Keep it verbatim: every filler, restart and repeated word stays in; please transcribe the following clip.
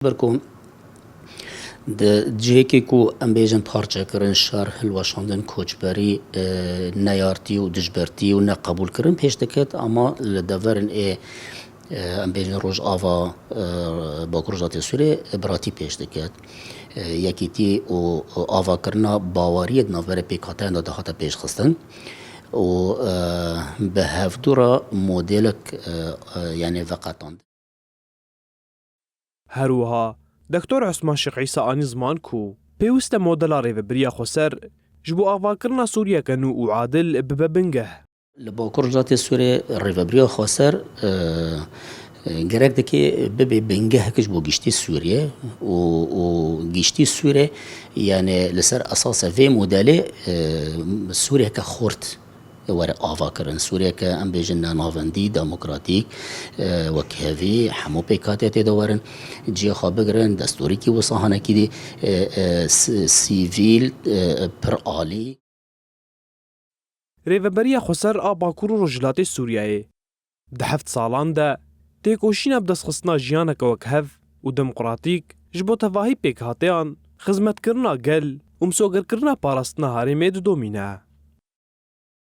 Ber ku di cihekê ku em bêjin parçekirin, şer, hilweşandin, koçberî, e, neyartî û dijbertî û neqebûlkirin pêş diket, ama li deverên ê, e, em bêjin Rojava, e, Bakur Rojhilatê Sûrê biratî pêş diket. E, yekîtî û avakirina baweriyê di navberê pêkhateyan de dihate pêşxistin û, e, bi hevdû re modelek, e, e, yanî veqetand. Her wiha, Doktor Osman Şêx Îsa anî ziman ku pêwist e modela rêvebiriya xweser ji bo avakirina Sûriyeke nû û adil bibe bingeh. Li Bakur Rojhilatê Sûrê rêvebiriya xweser, e, e, gerek dike bibe bingehek ji bo giştî Sûriyê û, û giştî Sûrê, yanî li ser esasa vê modelê, e, Sûriyeke xurt were avakirin. Sûriyeke, em bêjin, nenavendî, demokratîk, e, wekhevî, hemû pêkhatî tê de werin. Cihê xwe bigirin, destûrîkî wisa hinekî dî, e, e, si-, sivîl, e, pir alî. Rêveberiya xweser a Bakur û Rojhilatê Sûriyeyê di heft salan de têkoşîna bi destxistina jiyaneke wekhev û demokratîk ji bo tevahî pêkhateyan, xizmetkirina gel û misogerkirina parastina herêmê didomîne.